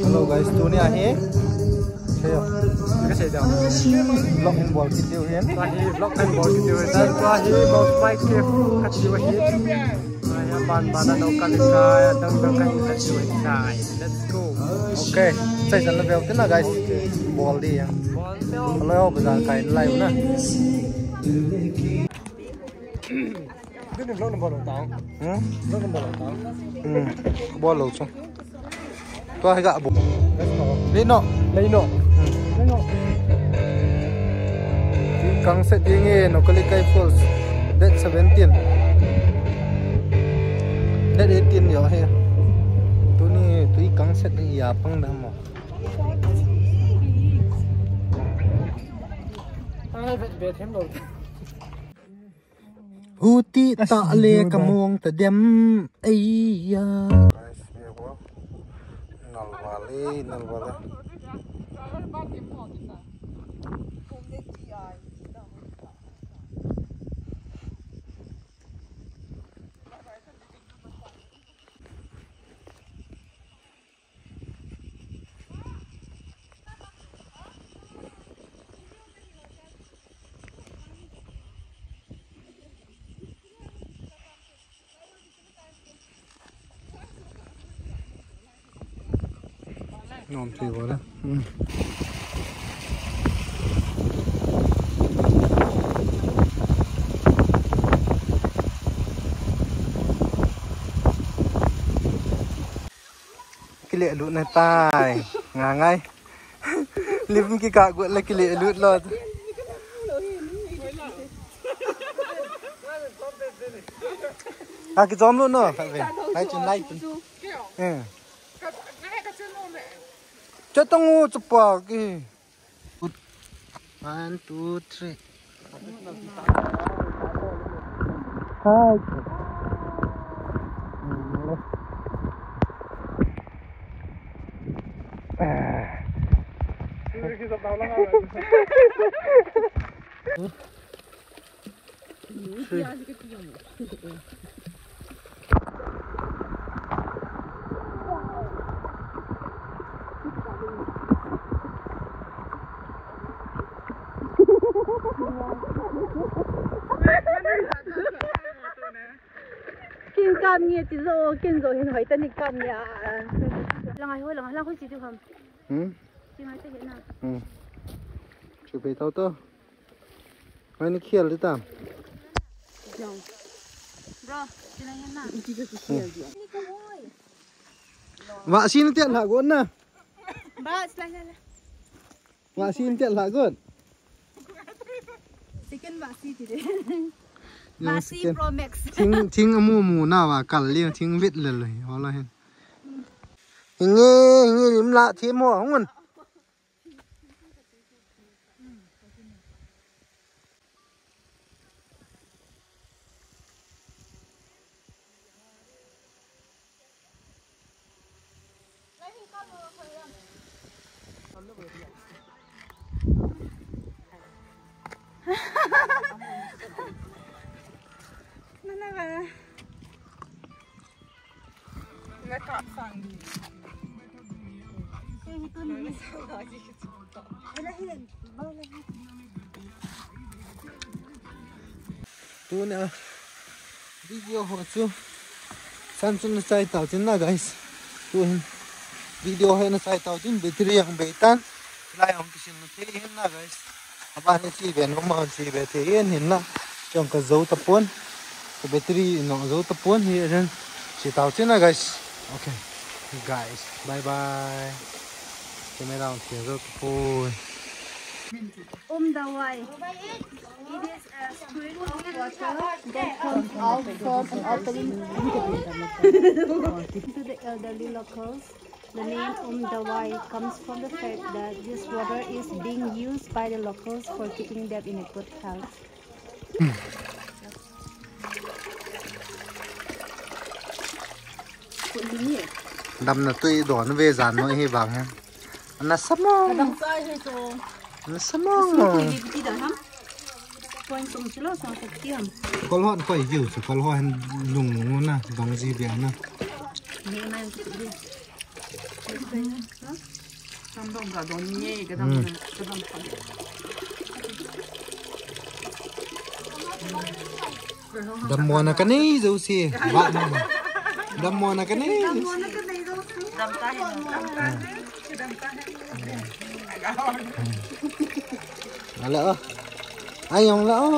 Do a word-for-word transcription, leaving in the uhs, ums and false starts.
Hello guys, tuni ahi. Heyo. Ka sei da. Vlog hin bol kit diu hin. Tua hi vlog hin bol kit diu hin. Tua hi bol spike ke ka tiu hin. Tua hi ban ban na no ka le ka ya dang dang ka hin la tiu hin. Let's go. Okay. Sai san la veu te na guys. Bol di ya. Hello, bazar kai live na. Dun ni vlog na bol tao. Hmm? Vlog na bol tao. Hmm. Bol lo chu. Tua hi ga bu. Let's go. Lei no. Lei no. Hmm. Lei no. Tui kang set ding e, Nohkalikai Falls. Date seventeen. Date eighteen yo he. Tuni tui kang set ding ya pang da mo. Ai, vet, vet hem lo. Huti ta le ka mong ta dem. Ei ya. Nalvale, nalvale. Nom thei bol e. Hmm. Kile lut na tai. Nga ngai. Lim kikah got le kile lut lo. A kijom lut no. Hai chun lai chun. Eh. Chatang u chapa ki. One, two, three. Hai. Kin kam nge ti zo, kin zo hin hoi ta ni kam nge a. Lang ai hoi, lang ai, lang hoi si ti ham. Hmm? Ti ngai te he na. Hmm. Chu pe tau to. Mai ni khial di tam. Bro, sila yan na. Vaccine tiat la gon na. Ba, sila, sila. Vaccine tiat la gon. Second vaccine ti de. Vaccine Pro Max. Thing, thing amu mu na va kal li, thing vit le le. Hola hin. Hinge, hinge lim la thi mo ngun. Tuni a video ho chu chan chun na chai tau tin na, guys. Tuhin video hi na chai tau tin, battery ang bei tan. Lai ang kisin na thei hin na, guys. Aba ni chi ve no ma chi ve thei hin hin na. Chong ka zo ta pon. Ka battery no zo ta pon hi ren. Chi tau tin na, guys. Okay. Guys, bye bye. Camera on thei zo ta pon. Umdawai. It is a stream of water that comes out from an opening into the elderly locals. The name Umdawai comes from the fact that this water is being used by the locals for keeping them in a good health. Damna tui don ve jan no hi vang he. Ana samong. Ana samong. Point tum chilo sang ko kiam. Kol hon koi jiu chu, kol hon lung nu na, dong ji bia na. Ni mai chu. Tam dong ga dong ni ka dam Hmm. na, ka dam pa. Dammo na ka nei jo si. Ba na. Dammo na ka nei. Dam ta he na. Dam ta he. Dam ta he. Ala o. Ayong la o.